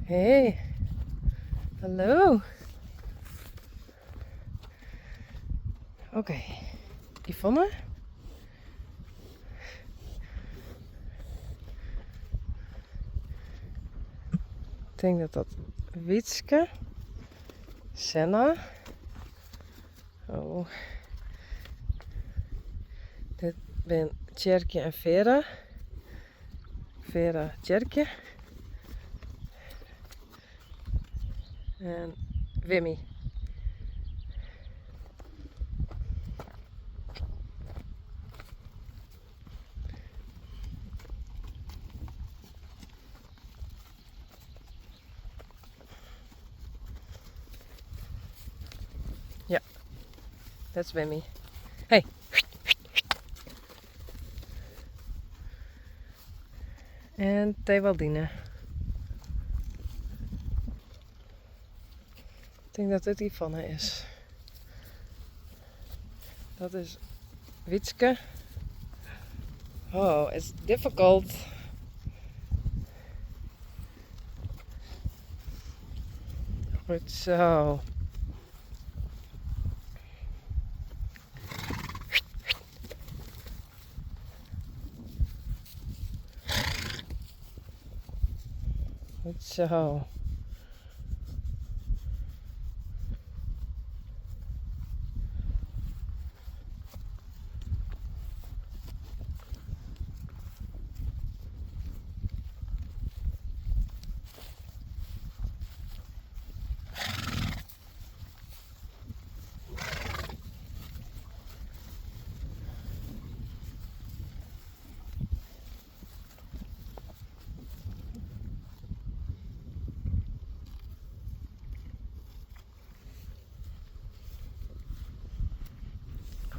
Hey, hallo. Oké, Yvonne. Ik tink dat dat Wietske, Senna. Oh. Dit bin Tjerkje en Vera. Vera Tjerkje. En Wimmy. Ja, that's Wimmy. Hey. En Tewaldine. Ik tink dat dit Yvonne is. Dat is Wietske. Oh, it's difficult. Goed zo. Goed zo.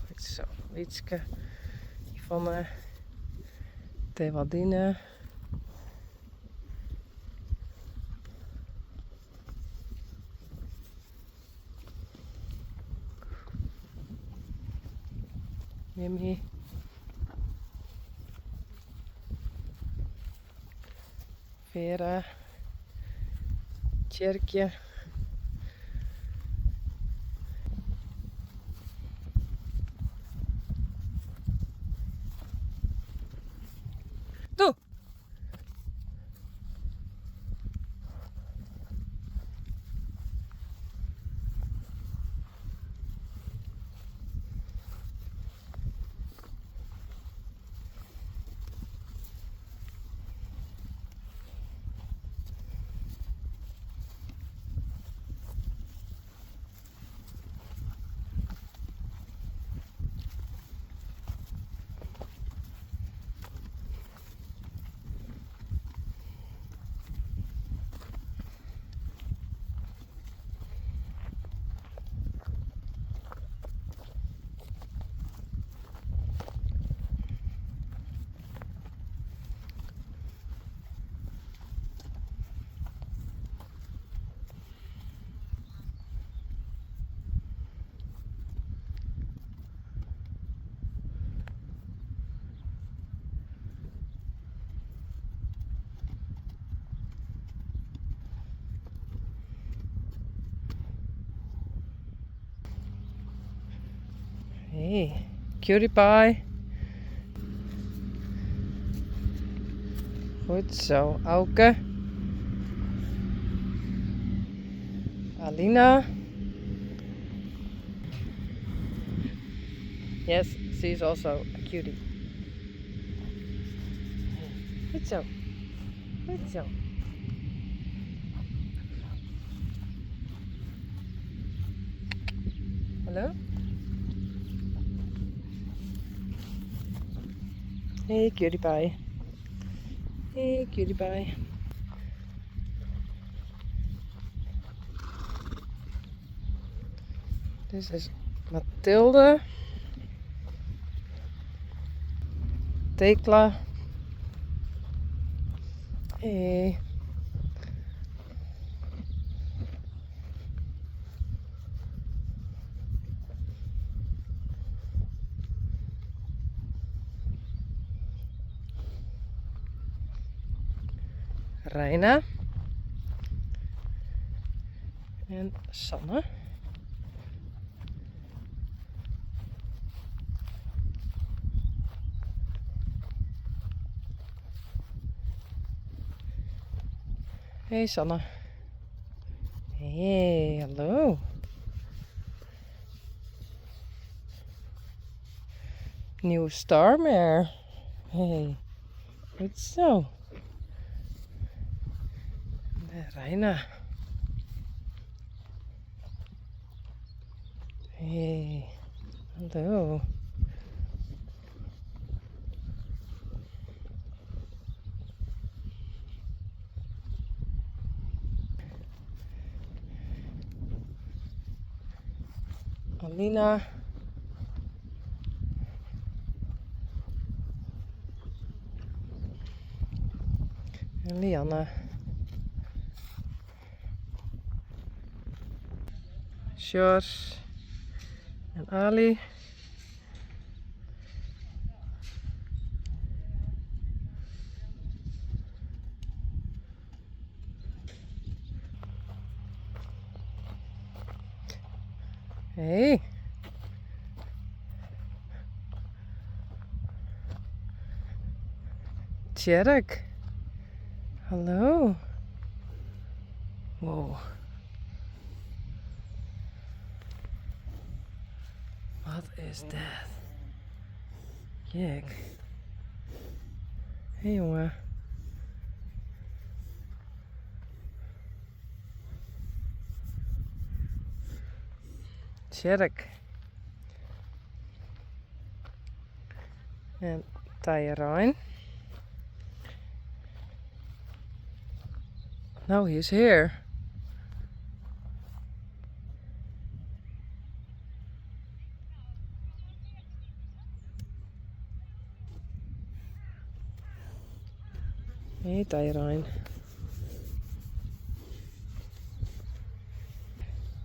Goed zo, Wietske, Yvonne, Tewaldine. Mimmy. Vera. Tjerkje. Doe! Hey, cutie pie. Goed zo, Auke. Alina. Yes, she's also a cutie. Goed zo. Goed zo. Hallo? Hey, cutie pie. Hey, cutie pie. This is Mathilde. Tekla. Hey. Reina. En Sanne. Hey Sanne. Hey, hallo. Nieuwe Starmare. Hey, goed zo. De Reina. Hey, hallo. Alina. En Lianne. Sjors. En Ali. Hey. Tjerk. Hallo. Wow. Wat is dat? Jek. Hey jongen. Tjerk. En Tije Now he's here. Hey Tyrine.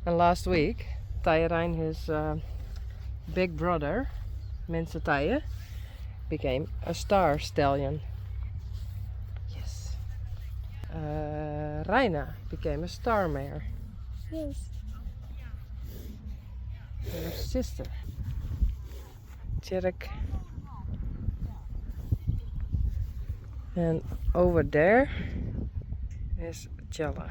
And last week, Tyrine, his big brother, Minse Tije, became a star stallion. Yes. Reina became a star mare. Yes. Her sister. Tjerk. And over there is Tjelle.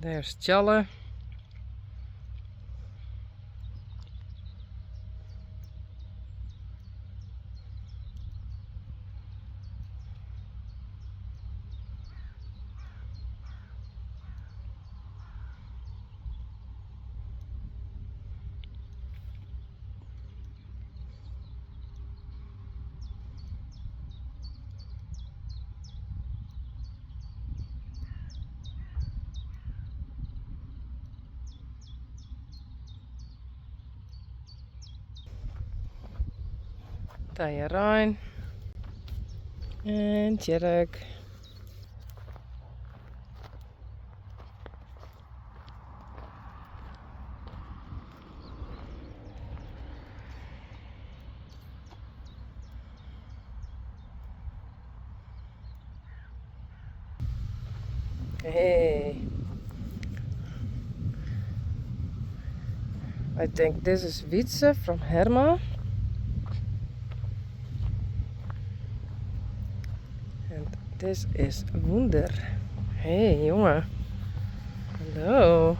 There's Tjelle. Tije En Tjerk. Hey. I think this is Wietse from Herma. And this is Wunder. Hey jongen. Hallo.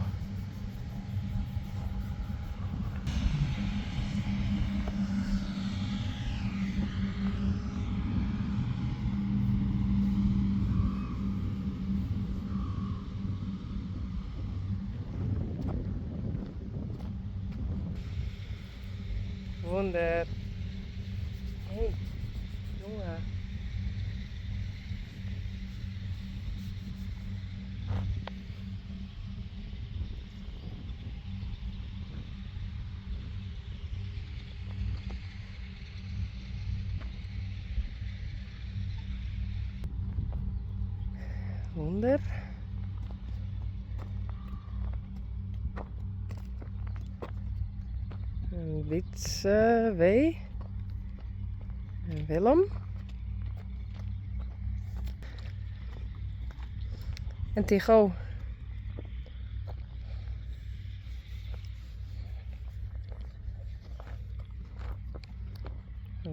Wunder. Hey, jongen. Wunder. En Wietse W. En Willem. En Tycho.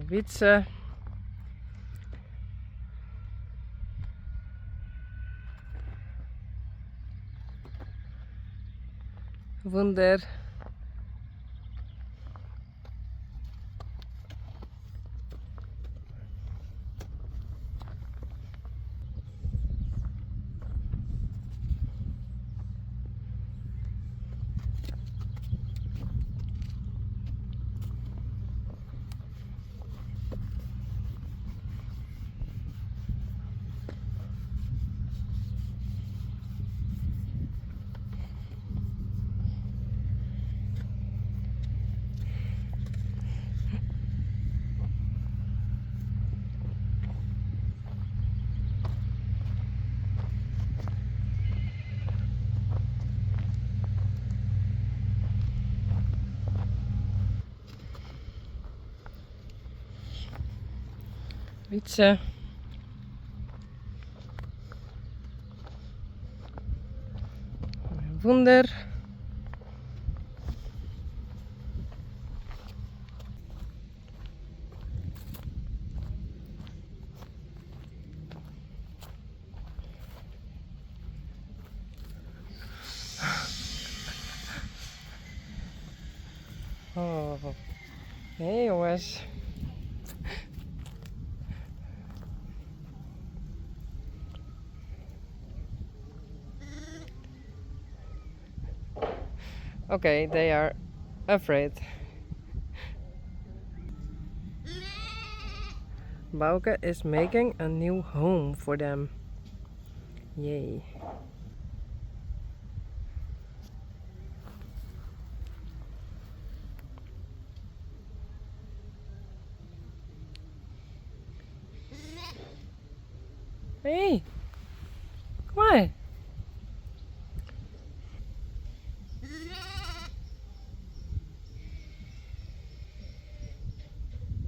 Wytse. Wunder. Wytse. Wûnder. Oh. Hey jongens. Okay, they are afraid. Bauke is making a new home for them. Yay. Hey!